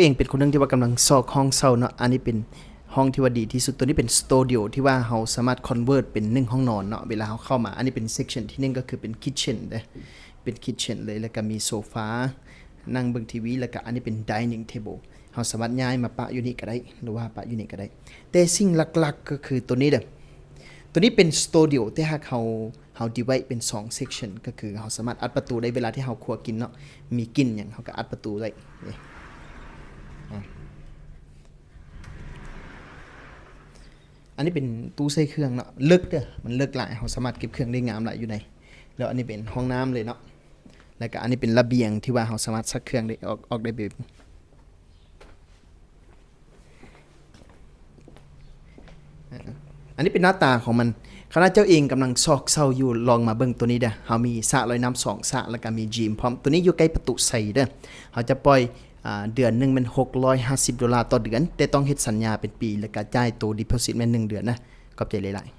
ເອງເປັນຄົນໜຶ່ງທີ່ວ່າກຳລັງຊອກຫ້ອງເຊົ່າເນາະ. ອັນນີ້ເປັນຫ້ອງທີ່ວ່າດີທີ່ສຸດ. ໂຕນີ້ເປັນສະຕູດິໂອທີ່ວ່າເຮົາສາມາດຄອນເວີດເປັນໜຶ່ງຫ້ອງນອນເນາະ ເວລາເຮົາເຂົ້າມາ. ອັນນີ້ເປັນເຊັກຊັນທີໜຶ່ງ ກໍຄືເປັນຄິດເຊັນເດ້ ເປັນຄິດເຊັນເລີຍ ແລ້ວກໍມີໂຊຟານັ່ງເບິ່ງທີວີ ແລ້ວກໍອັນນີ້ເປັນໄດນິງເທເບິນ ເຮົາສາມາດຍ້າຍມາປະຢູ່ນີ້ກໍໄດ້ ຫຼືວ່າປະຢູ່ນີ້ກໍໄດ້. ແຕ່ສິ່ງຫຼັກໆກໍຄືໂຕນີ້ເດີ້ ໂຕນີ້ເປັນສະຕູດິໂອ ແຕ່ຫາກເຮົາ ເຮົາດີໄວເປັນສອງເຊັກຊັນ ກໍຄືເຮົາສາມາດອັດປະຕູໄດ້ ເວລາທີ່ເຮົາຄົວກິນເນາະ ມີກິ່ນຫຍັງ ເຮົາກໍອັດປະຕູໄດ້. ນີ້ ອາ ອັນນີ້ເປັນຕູ້ໃສ່ເຄື່ອງເນາະ ເລິກເດີ້ ມັນເລິກຫຼາຍ ເຮົາສາມາດເກັບເຄື່ອງໄດ້ງາມຫຼາຍຢູ່ໃນ. ແລ້ວອັນນີ້ເປັນຫ້ອງນ້ຳເລີຍເນາະ ແລ້ວກໍອັນນີ້ເປັນລະບຽງທີ່ວ່າເຮົາສາມາດຊັກເຄື່ອງໄດ້ ອອກ ອອກໄດ້ແບບ ອັນນີ້ເປັນໜ້າຕາຂອງມັນ. ຄັນວ່າເຈົ້າເອງກຳລັງຊອກເຊົ່າຢູ່ ລອງມາເບິ່ງໂຕນີ້ເດີ້ ເຮົາມີສະລອຍນ້ຳສອງສະ ແລ້ວກໍມີຢິມພ້ອມ. ໂຕນີ້ຢູ່ໃກ້ປະຕູໄຊເດີ້ ເຮົາຈະປ່ອຍ ອາ ເດືອນໜຶ່ງແມ່ນຫົກຮ້ອຍຫ້າສິບໂດລາຕໍ່ເດືອນ ແຕ່ຕ້ອງເຮັດສັນຍາເປັນປີ ແລ້ວກໍຈ່າຍໂຕດີໂພຊິດແມ່ນໜຶ່ງເດືອນນະ. ຂອບໃຈຫຼາຍໆ.